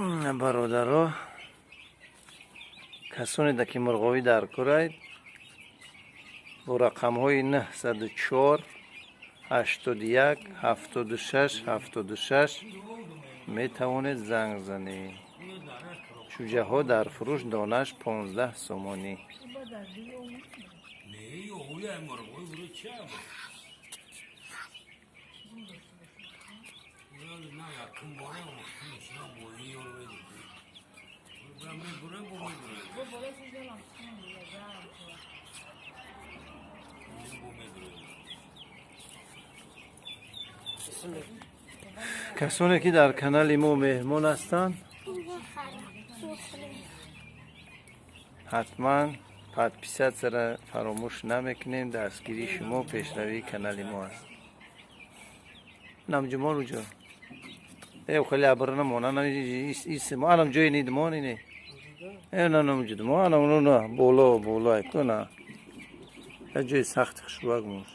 Бародаро, касоне ки мурғовӣ дар кораед, бо рақамҳои 904 81 76 76 метавонед занг занед. Чӯҷаҳо дар фурӯш, донаш 15 сомонӣ. Касоне ки дар канали мо меҳмон ҳастанд, ҳатман подписаться-ра фаромӯш намекунем. Дастгирии шумо пешравии канали мо аст. Намҷумон уҷо э хеле абрна мона исмо анам ҷои нидмон ине э на намҷудмо анам на боло боло айкуна я ҷои сахти хушрӯак мош.